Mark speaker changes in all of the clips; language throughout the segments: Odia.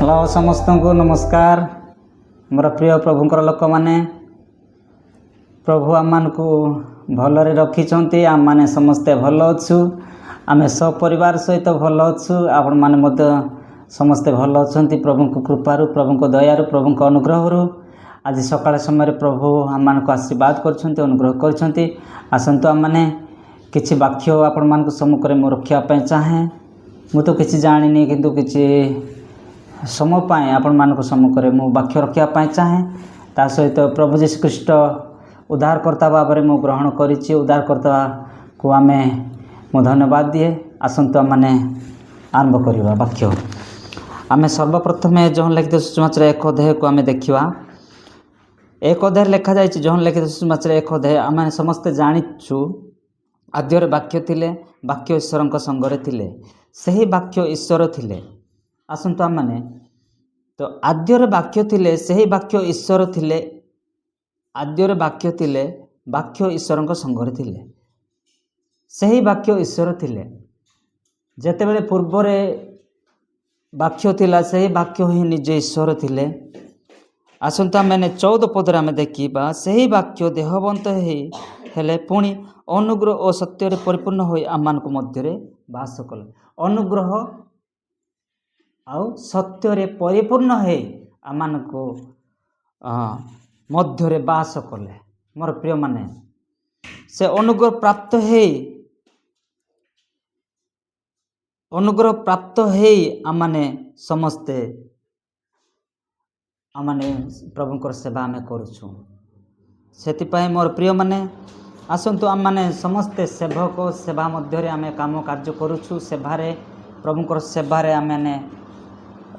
Speaker 1: ହ୍ୟାଲୋ, ସମସ୍ତଙ୍କୁ ନମସ୍କାର। ମୋର ପ୍ରିୟ ପ୍ରଭୁଙ୍କର ଲୋକମାନେ, ପ୍ରଭୁ ଆମମାନଙ୍କୁ ଭଲରେ ରଖିଛନ୍ତି। ଆମମାନେ ସମସ୍ତେ ଭଲ ଅଛୁ। ଆମେ ସପରିବାର ସହିତ ଭଲ ଅଛୁ। ଆପଣମାନେ ମଧ୍ୟ ସମସ୍ତେ ଭଲ ଅଛନ୍ତି ପ୍ରଭୁଙ୍କ କୃପାରୁ, ପ୍ରଭୁଙ୍କ ଦୟାରୁ, ପ୍ରଭୁଙ୍କ ଅନୁଗ୍ରହରୁ। ଆଜି ସକାଳ ସମୟରେ ପ୍ରଭୁ ଆମମାନଙ୍କୁ ଆଶୀର୍ବାଦ କରିଛନ୍ତି, ଅନୁଗ୍ରହ କରିଛନ୍ତି। ଆସନ୍ତୁ, ଆମମାନେ କିଛି ବାକ୍ୟ ଆପଣମାନଙ୍କ ସମ୍ମୁଖରେ ମୁଁ ରଖିବା ପାଇଁ ଚାହେଁ। ମୁଁ ତ କିଛି ଜାଣିନି, କିନ୍ତୁ କିଛି ସମୟ ପାଇଁ ଆପଣମାନଙ୍କ ସମ୍ମୁଖରେ ମୁଁ ବାକ୍ୟ ରଖିବା ପାଇଁ ଚାହେଁ। ତା ସହିତ ପ୍ରଭୁ ଯୀଶୁଖ୍ରୀଷ୍ଟ ଉଦ୍ଧାରକର୍ତ୍ତା ଭାବରେ ମୁଁ ଗ୍ରହଣ କରିଛି। ଉଦ୍ଧାରକର୍ତ୍ତାକୁ ମୁଁ ଧନ୍ୟବାଦ ଦିଏ। ଆସନ୍ତୁ, ଆମମାନେ ଆରମ୍ଭ କରିବା ବାକ୍ୟ। ଆମେ ସର୍ବପ୍ରଥମେ ଯୋହନ ଲିଖିତ ସୁସମାଚାର 1 ଅଧ୍ୟାୟକୁ ଆମେ ଦେଖିବା। 1 ଅଧ୍ୟାୟରେ ଲେଖାଯାଇଛି, ଯୋହନ ଲିଖିତ ସୁସମାଚାର 1 ଅଧ୍ୟାୟ, ଆମେ ସମସ୍ତେ ଜାଣିଛୁ, ଆଦ୍ୟରେ ବାକ୍ୟ ଥିଲେ, ବାକ୍ୟ ଈଶ୍ୱରଙ୍କ ସଙ୍ଗରେ ଥିଲେ, ସେହି ବାକ୍ୟ ଈଶ୍ୱର ଥିଲେ। ଆସନ୍ତୁ ଆମମାନେ ତ, ଆଦ୍ୟରେ ବାକ୍ୟ ଥିଲେ, ସେହି ବାକ୍ୟ ଈଶ୍ୱର ଥିଲେ। ଆଦ୍ୟରେ ବାକ୍ୟ ଥିଲେ, ବାକ୍ୟ ଈଶ୍ୱରଙ୍କ ସଙ୍ଗରେ ଥିଲେ, ସେହି ବାକ୍ୟ ଈଶ୍ୱର ଥିଲେ। ଯେତେବେଳେ ପୂର୍ବରେ ବାକ୍ୟ ଥିଲା, ସେହି ବାକ୍ୟ ହିଁ ନିଜେ ଈଶ୍ୱର ଥିଲେ। ଆସନ୍ତୁ, ଆମେ 14 ପଦରେ ଆମେ ଦେଖିବା, ସେହି ବାକ୍ୟ ଦେହବନ୍ତ ହେଇ ହେଲେ, ପୁଣି ଅନୁଗ୍ରହ ଓ ସତ୍ୟରେ ପରିପୂର୍ଣ୍ଣ ହୋଇ ଆମମାନଙ୍କ ମଧ୍ୟରେ ବାସ କଲେ। ଅନୁଗ୍ରହ ଆଉ ସତ୍ୟରେ ପରିପୂର୍ଣ୍ଣ ହେଇ ଆମମାନଙ୍କୁ ମଧ୍ୟରେ ବାସ କଲେ। ମୋର ପ୍ରିୟମାନେ, ସେ ଅନୁଗ୍ରହ ପ୍ରାପ୍ତ ହେଇ ଆମମାନେ ସମସ୍ତେ ଆମମାନେ ପ୍ରଭୁଙ୍କର ସେବା ଆମେ କରୁଛୁ। ସେଥିପାଇଁ ମୋର ପ୍ରିୟମାନେ, ଆସନ୍ତୁ, ଆମମାନେ ସମସ୍ତେ ସେବକ, ସେବା ମଧ୍ୟରେ ଆମେ କାମ କାର୍ଯ୍ୟ କରୁଛୁ। ସେବାରେ, ପ୍ରଭୁଙ୍କର ସେବାରେ ଆମେମାନେ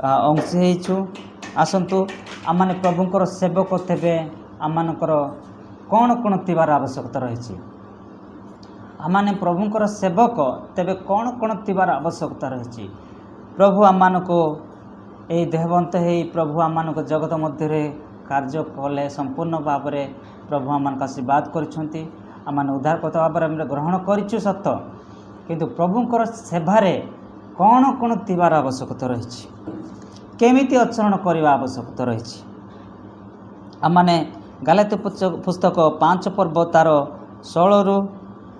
Speaker 1: ଅଂଶ ହେଇଛୁ। ଆସନ୍ତୁ, ଆମମାନେ ପ୍ରଭୁଙ୍କର ସେବକ, ତେବେ ଆମମାନଙ୍କର କ'ଣ କ'ଣ ଥିବାର ଆବଶ୍ୟକତା ରହିଛି? ଆମମାନେ ପ୍ରଭୁଙ୍କର ସେବକ, ତେବେ କ'ଣ କ'ଣ ଥିବାର ଆବଶ୍ୟକତା ରହିଛି? ପ୍ରଭୁ ଆମମାନଙ୍କୁ ଏହି ଦେହବନ୍ତ ହେଇ ପ୍ରଭୁ ଆମମାନଙ୍କୁ ଜଗତ ମଧ୍ୟରେ କାର୍ଯ୍ୟ କଲେ। ସମ୍ପୂର୍ଣ୍ଣ ଭାବରେ ପ୍ରଭୁ ଆମମାନଙ୍କୁ ଆଶୀର୍ବାଦ କରିଛନ୍ତି। ଆମମାନେ ଉଦ୍ଧାରକର୍ତ୍ତା ଭାବରେ ଆମେ ଗ୍ରହଣ କରିଛୁ ସତ, କିନ୍ତୁ ପ୍ରଭୁଙ୍କର ସେବାରେ କ'ଣ କ'ଣ ଥିବାର ଆବଶ୍ୟକତା ରହିଛି? କେମିତି ଆଚରଣ କରିବା ଆବଶ୍ୟକତା ରହିଛି? ଆମମାନେ ଗାଲାତ୍ୟ ପୁସ୍ତକ 5 ପର୍ବ ତାର 16ରୁ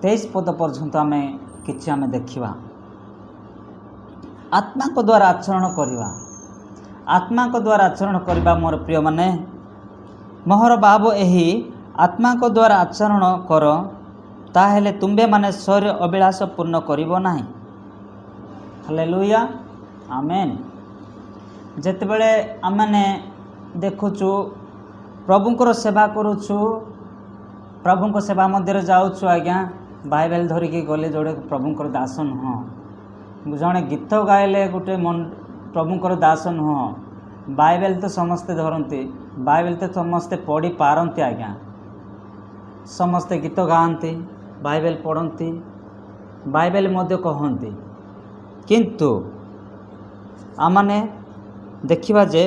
Speaker 1: 23 ପଦ ପର୍ଯ୍ୟନ୍ତ ଆମେ କିଛି ଆମେ ଦେଖିବା। ଆତ୍ମାଙ୍କ ଦ୍ୱାରା ଆଚରଣ କରିବା, ଆତ୍ମାଙ୍କ ଦ୍ୱାରା ଆଚରଣ କରିବା। ମୋର ପ୍ରିୟମାନେ, ମୋହର ଭାବ ଏହି, ଆତ୍ମାଙ୍କ ଦ୍ୱାରା ଆଚରଣ କର, ତାହେଲେ ତୁମ୍ଭେମାନେ ଶରୀର ଅଭିଳାଷ ପୂର୍ଣ୍ଣ କରିବ ନାହିଁ। ହାଲେଲୁୟା, ଆମେନ୍। ଯେତେବେଳେ ଆମେମାନେ ଦେଖୁଛୁ, ପ୍ରଭୁଙ୍କର ସେବା କରୁଛୁ, ପ୍ରଭୁଙ୍କ ସେବା ମଧ୍ୟରେ ଯାଉଛୁ, ଆଜ୍ଞା, ବାଇବେଲ ଧରିକି ଗଲେ ଜଣେ ପ୍ରଭୁଙ୍କର ଦାସ ନୁହଁ। ଜଣେ ଗୀତ ଗାଇଲେ ଗୋଟେ ପ୍ରଭୁଙ୍କର ଦାସ ନୁହଁ। ବାଇବେଲ ତ ସମସ୍ତେ ଧରନ୍ତି, ବାଇବେଲ ତ ସମସ୍ତେ ପଢ଼ି ପାରନ୍ତି ଆଜ୍ଞା। ସମସ୍ତେ ଗୀତ ଗାଆନ୍ତି, ବାଇବେଲ ପଢ଼ନ୍ତି, ବାଇବେଲ ମଧ୍ୟ କହନ୍ତି। କିନ୍ତୁ ଆମମାନେ ଦେଖିବା ଯେ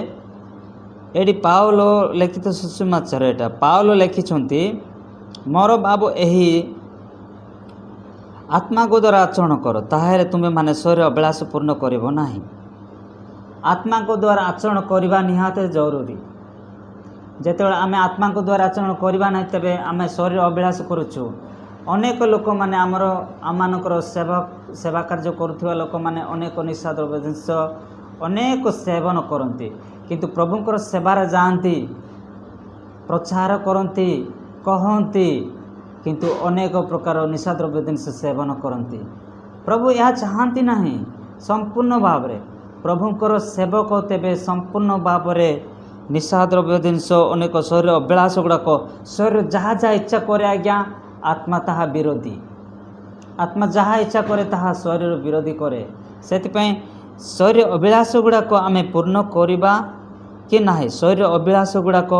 Speaker 1: ଏଠି ପାଉଲ ଲିଖିତ ସୁସମାଚାର, ଏଇଟା ପାଉଲ ଲେଖିଛନ୍ତି, ମୋର ଭାବ ଏହି, ଆତ୍ମାଙ୍କ ଦ୍ୱାରା ଆଚରଣ କର, ତାହେଲେ ତୁମେମାନେ ଶରୀର ଅଭିଳାଷ ପୂର୍ଣ୍ଣ କରିବ ନାହିଁ। ଆତ୍ମାଙ୍କ ଦ୍ୱାରା ଆଚରଣ କରିବା ନିହାତି ଜରୁରୀ। ଯେତେବେଳେ ଆମେ ଆତ୍ମାଙ୍କ ଦ୍ୱାରା ଆଚରଣ କରିବା ନାହିଁ, ତେବେ ଆମେ ଶରୀର ଅଭିଳାଷ କରୁଛୁ। ଅନେକ ଲୋକମାନେ ଆମର, ଆମମାନଙ୍କର ସେବା କାର୍ଯ୍ୟ କରୁଥିବା ଲୋକମାନେ ଅନେକ ନିଶା ଦ୍ରବ୍ୟ ଜିନିଷ ଅନେକ ସେବନ କରନ୍ତି, କିନ୍ତୁ ପ୍ରଭୁଙ୍କର ସେବାରେ ଯାଆନ୍ତି, ପ୍ରଚାର କରନ୍ତି, କହନ୍ତି, କିନ୍ତୁ ଅନେକ ପ୍ରକାର ନିଶା ଦ୍ରବ୍ୟ ଜିନିଷ ସେବନ କରନ୍ତି। ପ୍ରଭୁ ଏହା ଚାହାନ୍ତି ନାହିଁ। ସମ୍ପୂର୍ଣ୍ଣ ଭାବରେ ପ୍ରଭୁଙ୍କର ସେବକ, ତେବେ ସମ୍ପୂର୍ଣ୍ଣ ଭାବରେ ନିଶା ଦ୍ରବ୍ୟ ଜିନିଷ, ଅନେକ ଶରୀର ଅଭିଳାଷ ଗୁଡ଼ାକ, ଶରୀର ଯାହା ଯାହା ଇଚ୍ଛା କରେ ଆଜ୍ଞା, ଆତ୍ମା ତାହା ବିରୋଧୀ। ଆତ୍ମା ଯାହା ଇଚ୍ଛା କରେ, ତାହା ଶରୀର ବିରୋଧୀ କରେ। ସେଥିପାଇଁ ଶରୀର ଅଭିଳାଷ ଗୁଡ଼ାକ ଆମେ ପୂର୍ଣ୍ଣ କରିବା କି ନାହିଁ? ଶରୀର ଅଭିଳାଷ ଗୁଡ଼ାକ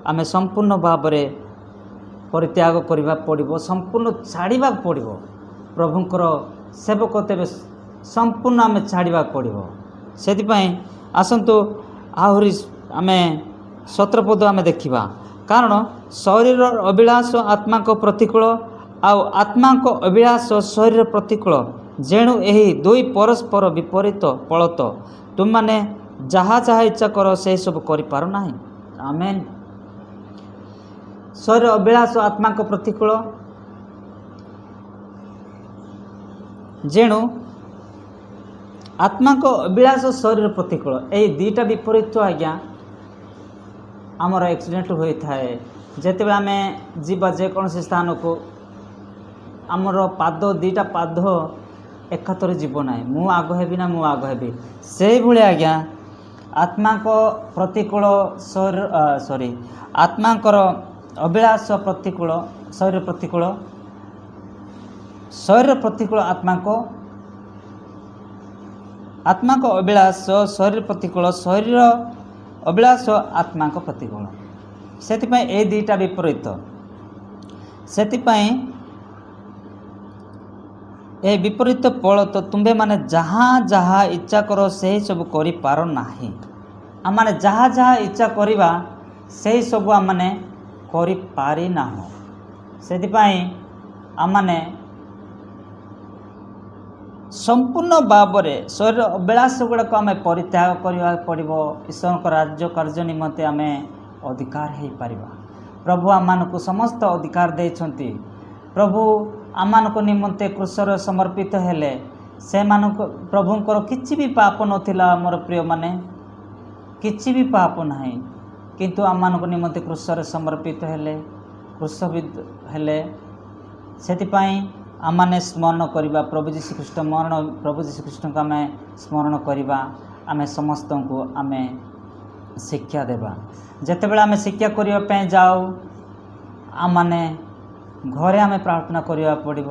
Speaker 1: ଆମେ ସମ୍ପୂର୍ଣ୍ଣ ଭାବରେ ପରିତ୍ୟାଗ କରିବାକୁ ପଡ଼ିବ, ସମ୍ପୂର୍ଣ୍ଣ ଛାଡ଼ିବାକୁ ପଡ଼ିବ। ପ୍ରଭୁଙ୍କର ସେବକ, ତେବେ ସମ୍ପୂର୍ଣ୍ଣ ଆମେ ଛାଡ଼ିବାକୁ ପଡ଼ିବ। ସେଥିପାଇଁ ଆସନ୍ତୁ, ଆହୁରି ଆମେ 17 ପଦ ଆମେ ଦେଖିବା। କାରଣ ଶରୀରର ଅଭିଳାଷ ଆତ୍ମାଙ୍କ ପ୍ରତିକୂଳ, ଆଉ ଆତ୍ମାଙ୍କ ଅଭିଳାଷ ଶରୀର ପ୍ରତିକୂଳ। ଯେଣୁ ଏହି ଦୁଇ ପରସ୍ପର ବିପରୀତ, ଫଳତଃ ତୁମମାନେ ଯାହା ଯାହା ଇଚ୍ଛା କର, ସେହିସବୁ କରିପାର ନାହିଁ। ଆମେନ୍। ଶରୀର ଅଭିଳାଷ ଆତ୍ମାଙ୍କ ପ୍ରତିକୂଳ। ଯେଣୁ ଆତ୍ମାଙ୍କ ଅଭିଳାଷ ଶରୀର ପ୍ରତିକୂଳ, ଏଇ ଦୁଇଟା ବିପରୀତ ଆଜ୍ଞା ଆମର ଆକ୍ସିଡେଣ୍ଟ ହୋଇଥାଏ। ଯେତେବେଳେ ଆମେ ଯିବା ଯେକୌଣସି ସ୍ଥାନକୁ, ଆମର ପାଦ, ଦୁଇଟା ପାଦ ଏକାଥରେ ଯିବ ନାହିଁ। ମୁଁ ଆଗ ହେବି ନା ମୁଁ ଆଗ ହେବି, ସେଇଭଳି ଆଜ୍ଞା ଆତ୍ମାଙ୍କ ପ୍ରତିକୂଳ ଶରୀର, ସରି, ଆତ୍ମାଙ୍କର ଅଭିଳାଷ ପ୍ରତିକୂଳ ଶରୀର ପ୍ରତିକୂଳ, ଶରୀର ପ୍ରତିକୂଳ ଆତ୍ମାଙ୍କ ଅଭିଳାଷ ଶରୀର ପ୍ରତିକୂଳ, ଶରୀର ଅଭିଳାଷ ଆତ୍ମାଙ୍କ ପ୍ରତିକୂଳ। ସେଥିପାଇଁ ଏଇ ଦୁଇଟା ବିପରୀତ। ସେଥିପାଇଁ ଏ ବିପରୀତ ଫଳତଃ ତୁମ୍ଭେମାନେ ଯାହା ଯାହା ଇଚ୍ଛା କର, ସେହି ସବୁ କରିପାର ନାହିଁ। ଆମମାନେ ଯାହା ଯାହା ଇଚ୍ଛା କରିବା, ସେହି ସବୁ ଆମମାନେ କରିପାରିନାହୁଁ। ସେଥିପାଇଁ ଆମମାନେ ସମ୍ପୂର୍ଣ୍ଣ ଭାବରେ ଶରୀର ଅଭିଳାଷ ଗୁଡ଼ାକ ଆମେ ପରିତ୍ୟାଗ କରିବାକୁ ପଡ଼ିବ। ଈଶ୍ୱରଙ୍କ ରାଜ୍ୟ କାର୍ଯ୍ୟ ନିମନ୍ତେ ଆମେ ଅଧିକାର ହେଇପାରିବା। ପ୍ରଭୁ ଆମମାନଙ୍କୁ ସମସ୍ତ ଅଧିକାର ଦେଇଛନ୍ତି। ପ୍ରଭୁ ଆମମାନଙ୍କ ନିମନ୍ତେ କ୍ରୁଶରେ ସମର୍ପିତ ହେଲେ। ସେମାନଙ୍କ ପ୍ରଭୁଙ୍କର କିଛି ବି ପାପ ନଥିଲା ମୋର ପ୍ରିୟମାନେ, କିଛି ବି ପାପ ନାହିଁ। କିନ୍ତୁ ଆମମାନଙ୍କ ନିମନ୍ତେ କ୍ରୁଶରେ ସମର୍ପିତ ହେଲେ, କ୍ରୁଶବିଦ୍ଧ ହେଲେ। ସେଥିପାଇଁ ଆମମାନେ ସ୍ମରଣ କରିବା ପ୍ରଭୁ ଯୀଶୁଖ୍ରୀଷ୍ଟ ମରଣ, ପ୍ରଭୁ ଯୀଶୁଖ୍ରୀଷ୍ଟଙ୍କୁ ଆମେ ସ୍ମରଣ କରିବା। ଆମେ ସମସ୍ତଙ୍କୁ ଆମେ ଶିକ୍ଷା ଦେବା। ଯେତେବେଳେ ଆମେ ଶିକ୍ଷା କରିବା ପାଇଁ ଯାଉ, ଆମମାନେ ଘରେ ଆମେ ପ୍ରାର୍ଥନା କରିବାକୁ ପଡ଼ିବ।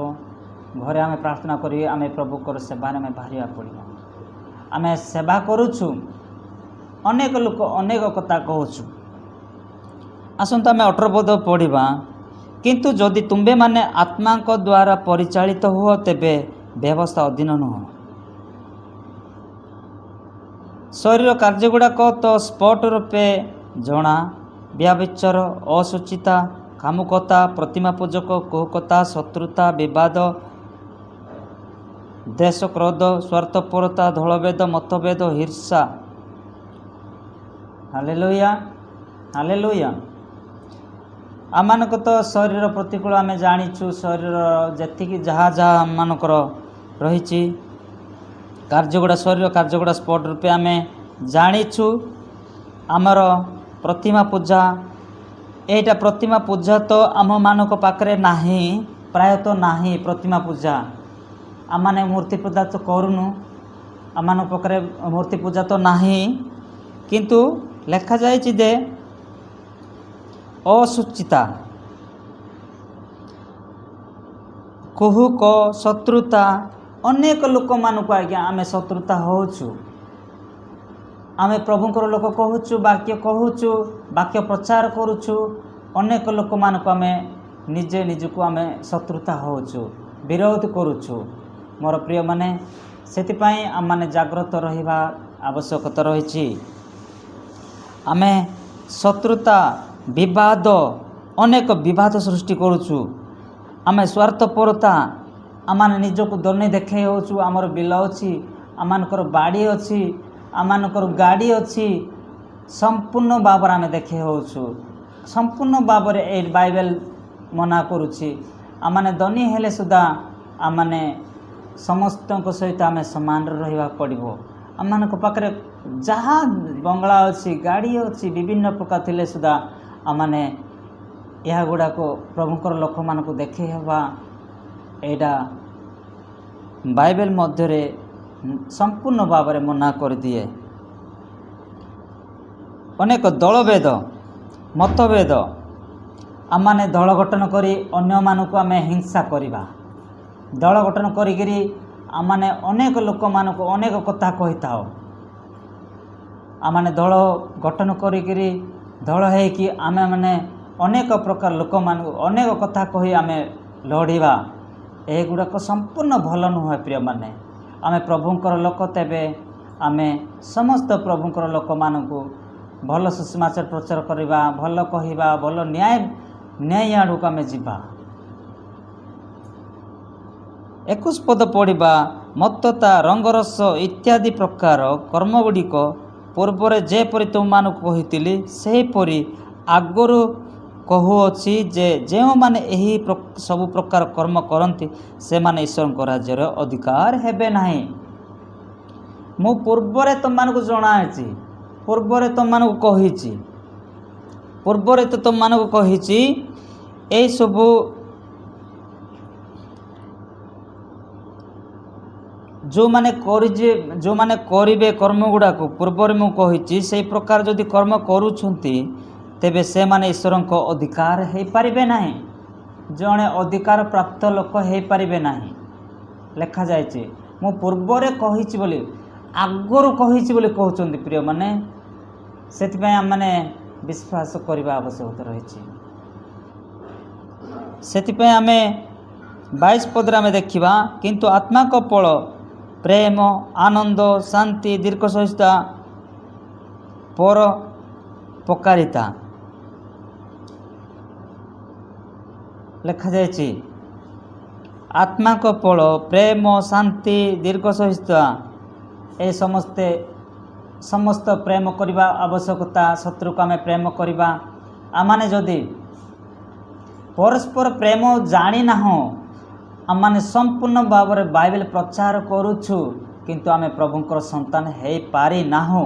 Speaker 1: ଘରେ ଆମେ ପ୍ରାର୍ଥନା କରି ଆମେ ପ୍ରଭୁଙ୍କର ସେବାରେ ଆମେ ବାହାରିବାକୁ ପଡ଼ିବ। ଆମେ ସେବା କରୁଛୁ, ଅନେକ ଲୋକ ଅନେକ କଥା କହୁଛୁ। ଆସନ୍ତୁ ଆମେ 18 ପଦ ପଢ଼ିବା। କିନ୍ତୁ ଯଦି ତୁମ୍ଭେମାନେ ଆତ୍ମାଙ୍କ ଦ୍ୱାରା ପରିଚାଳିତ ହୁଅ, ତେବେ ବ୍ୟବସ୍ଥା ଅଧୀନ ନୁହଁ। ଶରୀର କାର୍ଯ୍ୟଗୁଡ଼ାକ ତ ସ୍ପଷ୍ଟ ରୂପେ ଜଣା: ବ୍ୟଭିଚାର, ଅଶୁଚିତା, କାମୁକତା, ପ୍ରତିମା ପୂଜକ, କୁହୁକତା, ଶତ୍ରୁତା, ବିବାଦ, ଦ୍ୱେଷ, କ୍ରୋଧ, ସ୍ୱାର୍ଥପରତା, ଦଳଭେଦ, ମତଭେଦ, ଈର୍ଷା। Hallelujah, hallelujah. ଆମମାନଙ୍କ ତ ଶରୀର ପ୍ରତିକୂଳ ଆମେ ଜାଣିଛୁ। ଶରୀର ଯେତିକି ଯାହା ଯାହା ଆମମାନଙ୍କର ରହିଛି କାର୍ଯ୍ୟଗୁଡ଼ା, ଶରୀର କାର୍ଯ୍ୟଗୁଡ଼ା ସ୍ପଷ୍ଟ ରୂପେ ଆମେ ଜାଣିଛୁ। ଆମର ପ୍ରତିମା ପୂଜା, ଏଇଟା ପ୍ରତିମା ପୂଜା ତ ଆମମାନଙ୍କ ପାଖରେ ନାହିଁ, ପ୍ରାୟତଃ ନାହିଁ ପ୍ରତିମା ପୂଜା। ଆମମାନେ ମୂର୍ତ୍ତି ପୂଜା ତ କରୁନୁ, ଆମମାନଙ୍କ ପାଖରେ ମୂର୍ତ୍ତି ପୂଜା ତ ନାହିଁ। କିନ୍ତୁ ଲେଖାଯାଇଛି ଯେ ଅଶୁଚିତା, କୁହୁକ, ଶତ୍ରୁତା, ଅନେକ ଲୋକମାନଙ୍କୁ ଆଜ୍ଞା ଆମେ ଶତ୍ରୁତା ହେଉଛୁ। ଆମେ ପ୍ରଭୁଙ୍କର ଲୋକ କହୁଛୁ, ବାକ୍ୟ କହୁଛୁ, ବାକ୍ୟ ପ୍ରଚାର କରୁଛୁ। ଅନେକ ଲୋକମାନଙ୍କୁ ଆମେ ନିଜେ ନିଜକୁ ଆମେ ଶତ୍ରୁତା ହେଉଛୁ, ବିରୋଧ କରୁଛୁ ମୋର ପ୍ରିୟମାନେ। ସେଥିପାଇଁ ଆମମାନେ ଜାଗ୍ରତ ରହିବା ଆବଶ୍ୟକତା ରହିଛି। ଆମେ ଶତ୍ରୁତା, ବିବାଦ, ଅନେକ ବିବାଦ ସୃଷ୍ଟି କରୁଛୁ। ଆମେ ସ୍ୱାର୍ଥପରତା, ଆମମାନେ ନିଜକୁ ଧନୀ ଦେଖାଇ ହେଉଛୁ। ଆମର ବିଲ ଅଛି, ଆମମାନଙ୍କର ବାଡ଼ି ଅଛି, ଆମମାନଙ୍କର ଗାଡ଼ି ଅଛି, ସମ୍ପୂର୍ଣ୍ଣ ଭାବରେ ଆମେ ଦେଖାଇ ହେଉଛୁ। ସମ୍ପୂର୍ଣ୍ଣ ଭାବରେ ଏଇ ବାଇବେଲ ମନା କରୁଛି। ଆମମାନେ ଧନୀ ହେଲେ ସୁଦ୍ଧା ଆମମାନେ ସମସ୍ତଙ୍କ ସହିତ ଆମେ ସମାନରେ ରହିବାକୁ ପଡ଼ିବ। ଆମମାନଙ୍କ ପାଖରେ ଯାହା ବଙ୍ଗଳା ଅଛି, ଗାଡ଼ି ଅଛି, ବିଭିନ୍ନ ପ୍ରକାର ଥିଲେ ସୁଦ୍ଧା ଆମମାନେ ଏହାଗୁଡ଼ାକ ପ୍ରଭୁଙ୍କର ଲୋକମାନଙ୍କୁ ଦେଖାଇ ହେବା, ଏଇଟା ବାଇବେଲ ମଧ୍ୟରେ ସମ୍ପୂର୍ଣ୍ଣ ଭାବରେ ମନା କରିଦିଏ। ଅନେକ ଦଳଭେଦ, ମତଭେଦ, ଆମମାନେ ଦଳ ଗଠନ କରି ଅନ୍ୟମାନଙ୍କୁ ଆମେ ହିଂସା କରିବା। ଦଳ ଗଠନ କରିକିରି ଆମମାନେ ଅନେକ ଲୋକମାନଙ୍କୁ ଅନେକ କଥା କହିଥାଉ। ଆମମାନେ ଦଳ ଗଠନ କରିକିରି, ଦଳ ହେଇକି ଆମେମାନେ ଅନେକ ପ୍ରକାର ଲୋକମାନଙ୍କୁ ଅନେକ କଥା କହି ଆମେ ଲଢ଼ିବା, ଏଗୁଡ଼ାକ ସମ୍ପୂର୍ଣ୍ଣ ଭଲ ନୁହେଁ ପ୍ରିୟମାନେ। ଆମେ ପ୍ରଭୁଙ୍କର ଲୋକ, ତେବେ ଆମେ ସମସ୍ତ ପ୍ରଭୁଙ୍କର ଲୋକମାନଙ୍କୁ ଭଲ ସୁସମାଚାର ପ୍ରଚାର କରିବା, ଭଲ କହିବା, ଭଲ ନ୍ୟାୟ ଆଡ଼କୁ ଆମେ ଯିବା। 21 ପଦ ପଢ଼ିବା। ମତ୍ତତା, ରଙ୍ଗରସ ଇତ୍ୟାଦି ପ୍ରକାର କର୍ମଗୁଡ଼ିକ ପୂର୍ବରେ ଯେପରି ତୁମମାନଙ୍କୁ କହିଥିଲି, ସେହିପରି ଆଗରୁ କହୁଅଛି ଯେ ଯେଉଁମାନେ ଏହି ସବୁ ପ୍ରକାର କର୍ମ କରନ୍ତି, ସେମାନେ ଈଶ୍ୱରଙ୍କ ରାଜ୍ୟର ଅଧିକାର ହେବେ ନାହିଁ। ମୁଁ ପୂର୍ବରେ ତୁମମାନଙ୍କୁ ଜଣାଇଛି, ପୂର୍ବରେ ତୁମମାନଙ୍କୁ କହିଛି, ପୂର୍ବରେ ତ ତୁମମାନଙ୍କୁ କହିଛି। ଏଇସବୁ ଯେଉଁମାନେ କରିଛି, ଯେଉଁମାନେ କରିବେ କର୍ମ ଗୁଡ଼ାକୁ, ପୂର୍ବରେ ମୁଁ କହିଛି, ସେଇ ପ୍ରକାର ଯଦି କର୍ମ କରୁଛନ୍ତି, ତେବେ ସେମାନେ ଈଶ୍ୱରଙ୍କ ଅଧିକାର ହେଇପାରିବେ ନାହିଁ। ଜଣେ ଅଧିକାର ପ୍ରାପ୍ତ ଲୋକ ହେଇପାରିବେ ନାହିଁ। ଲେଖାଯାଇଛି, ମୁଁ ପୂର୍ବରେ କହିଛି ବୋଲି, ଆଗରୁ କହିଛି ବୋଲି କହୁଛନ୍ତି ପ୍ରିୟମାନେ। ସେଥିପାଇଁ ଆମେମାନେ ବିଶ୍ୱାସ କରିବା ଆବଶ୍ୟକତା ରହିଛି। ସେଥିପାଇଁ ଆମେ 22 ପଦରେ ଆମେ ଦେଖିବା, କିନ୍ତୁ ଆତ୍ମାଙ୍କ ଫଳ ପ୍ରେମ, ଆନନ୍ଦ, ଶାନ୍ତି, ଦୀର୍ଘ ସହିଷ୍ଣୁତା, ପରୋପକାରିତା। ଲେଖାଯାଇଛି, ଆତ୍ମାଙ୍କ ଫଳ ପ୍ରେମ, ଶାନ୍ତି, ଦୀର୍ଘ ସହିଷ୍ଣୁତା। ଏ ସମସ୍ତେ ସମସ୍ତ ପ୍ରେମ କରିବା ଆବଶ୍ୟକତା। ଶତ୍ରୁକୁ ଆମେ ପ୍ରେମ କରିବା। ଆମମାନେ ଯଦି ପରସ୍ପର ପ୍ରେମ ଜାଣିନାହୁଁ, ଆମମାନେ ସମ୍ପୂର୍ଣ୍ଣ ଭାବରେ ବାଇବେଲ ପ୍ରଚାର କରୁଛୁ, କିନ୍ତୁ ଆମେ ପ୍ରଭୁଙ୍କର ସନ୍ତାନ ହେଇପାରିନାହୁଁ।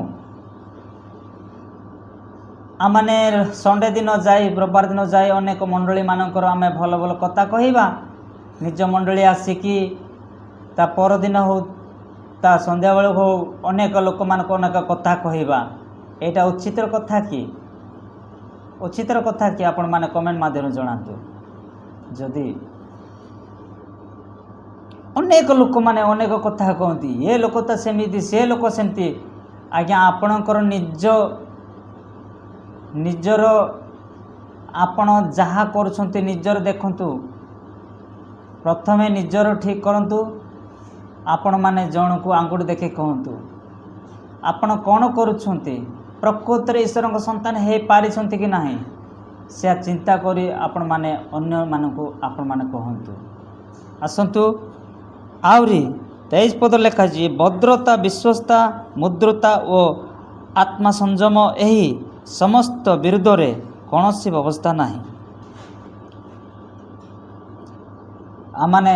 Speaker 1: ଆମମାନେ ସଣ୍ଡେ ଦିନ ଯାଇ, ରବିବାର ଦିନ ଯାଇ ଅନେକ ମଣ୍ଡଳୀମାନଙ୍କର ଆମେ ଭଲ ଭଲ କଥା କହିବା। ନିଜ ମଣ୍ଡଳୀ ଆସିକି ତା ପରଦିନ ହଉ, ତା ସନ୍ଧ୍ୟାବେଳକୁ ହଉ, ଅନେକ ଲୋକମାନଙ୍କୁ ଅନେକ କଥା କହିବା। ଏଇଟା ଉଚିତର କଥା କି? ଉଚିତର କଥା କି? ଆପଣମାନେ କମେଣ୍ଟ ମାଧ୍ୟମରେ ଜଣାନ୍ତୁ। ଯଦି ଅନେକ ଲୋକମାନେ ଅନେକ କଥା କହନ୍ତି, ଏ ଲୋକ ତ ସେମିତି, ସେ ଲୋକ ସେମିତି। ଆଜ୍ଞା, ଆପଣଙ୍କର ନିଜର ଆପଣ ଯାହା କରୁଛନ୍ତି, ନିଜର ଦେଖନ୍ତୁ। ପ୍ରଥମେ ନିଜର ଠିକ୍ କରନ୍ତୁ। ଆପଣମାନେ ଜଣକୁ ଆଙ୍ଗୁଠି ଦେଖେଇ କୁହନ୍ତୁ, ଆପଣ କ'ଣ କରୁଛନ୍ତି? ପ୍ରକୃତରେ ଈଶ୍ୱରଙ୍କ ସନ୍ତାନ ହେଇପାରିଛନ୍ତି କି ନାହିଁ, ସେୟା ଚିନ୍ତା କରି ଆପଣମାନେ ଅନ୍ୟମାନଙ୍କୁ ଆପଣମାନେ କୁହନ୍ତୁ। ଆସନ୍ତୁ, ଆହୁରି 23 ପଦ ଲେଖାଛି, ଭଦ୍ରତା, ବିଶ୍ୱସ୍ତତା, ମୁଦ୍ରତା ଓ ଆତ୍ମସଂଯମ, ଏହି ସମସ୍ତ ବିରୁଦ୍ଧରେ କୌଣସି ବ୍ୟବସ୍ଥା ନାହିଁ। ଆମମାନେ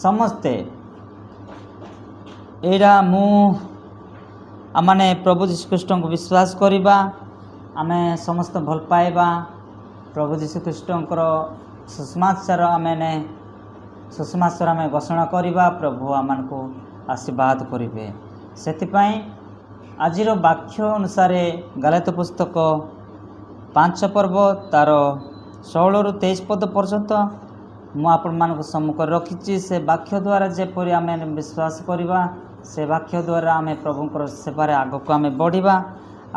Speaker 1: ସମସ୍ତେ ଏଇଟା ମୁଁ ଆମମାନେ ପ୍ରଭୁ ଯୀଶୁଖ୍ରୀଷ୍ଟଙ୍କୁ ବିଶ୍ୱାସ କରିବା, ଆମେ ସମସ୍ତେ ଭଲ ପାଇବା। ପ୍ରଭୁ ଯୀଶୁଖ୍ରୀଷ୍ଟଙ୍କର ସୁସମାଚାର ଆମେ ସୁସମାଚାର ଆମେ ଘୋଷଣା କରିବା। ପ୍ରଭୁ ଆମମାନଙ୍କୁ ଆଶୀର୍ବାଦ କରିବେ। ସେଥିପାଇଁ ଆଜିର ବାକ୍ୟ ଅନୁସାରେ ଗାଲାତ୍ୟ ପୁସ୍ତକ 5 ପର୍ବ ତାର 16ରୁ 23 ପଦ ପର୍ଯ୍ୟନ୍ତ ମୁଁ ଆପଣମାନଙ୍କ ସମ୍ମୁଖରେ ରଖିଛି। ସେ ବାକ୍ୟ ଦ୍ୱାରା ଯେପରି ଆମେ ବିଶ୍ୱାସ କରିବା, ସେ ବାକ୍ୟ ଦ୍ୱାରା ଆମେ ପ୍ରଭୁଙ୍କର ସେବାରେ ଆଗକୁ ଆମେ ବଢ଼ିବା।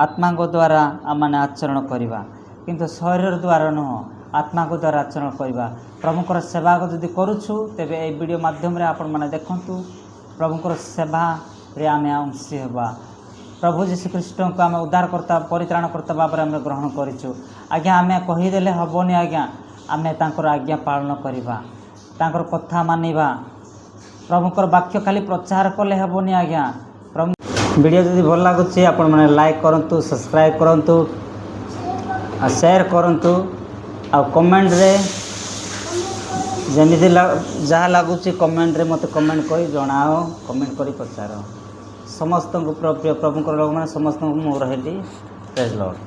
Speaker 1: ଆତ୍ମାଙ୍କ ଦ୍ୱାରା ଆମମାନେ ଆଚରଣ କରିବା, କିନ୍ତୁ ଶରୀର ଦ୍ୱାରା ନୁହଁ, ଆତ୍ମାଙ୍କ ଦ୍ୱାରା ଆଚରଣ କରିବା। ପ୍ରଭୁଙ୍କର ସେବା ଯଦି କରୁଛୁ, ତେବେ ଏଇ ଭିଡ଼ିଓ ମାଧ୍ୟମରେ ଆପଣମାନେ ଦେଖନ୍ତୁ, ପ୍ରଭୁଙ୍କର ସେବାରେ ଆମେ ଅଂଶୀ ହେବା। ପ୍ରଭୁ ଯୀଶୁଖ୍ରୀଷ୍ଟଙ୍କୁ ଆମେ ଉଦ୍ଧାରକର୍ତ୍ତା, ପରିତ୍ରାଣକର୍ତ୍ତା ଭାବରେ ଆମେ ଗ୍ରହଣ କରିଛୁ। ଆଜ୍ଞା, ଆମେ କହିଦେଲେ ହେବନି ଆଜ୍ଞା, ଆମେ ତାଙ୍କର ଆଜ୍ଞା ପାଳନ କରିବା, ତାଙ୍କର କଥା ମାନିବା। ପ୍ରଭୁଙ୍କର ବାକ୍ୟ ଖାଲି ପ୍ରଚାର କଲେ ହେବନି ଆଜ୍ଞା। ପ୍ରଭୁ ଭିଡ଼ିଓ ଯଦି ଭଲ ଲାଗୁଛି, ଆପଣମାନେ ଲାଇକ୍ କରନ୍ତୁ, ସବସ୍କ୍ରାଇବ୍ କରନ୍ତୁ ଆଉ ସେୟାର କରନ୍ତୁ। ଆଉ କମେଣ୍ଟରେ ଯେମିତି ଯାହା ଲାଗୁଛି, କମେଣ୍ଟରେ ମୋତେ କମେଣ୍ଟ କରି ଜଣାଅ, କମେଣ୍ଟ କରି ପଚାର। ସମସ୍ତଙ୍କୁ ପ୍ରିୟ ପ୍ରଭୁଙ୍କର ଲୋକମାନେ, ସମସ୍ତଙ୍କୁ ମୁଁ ରହିଲି। Praise Lord.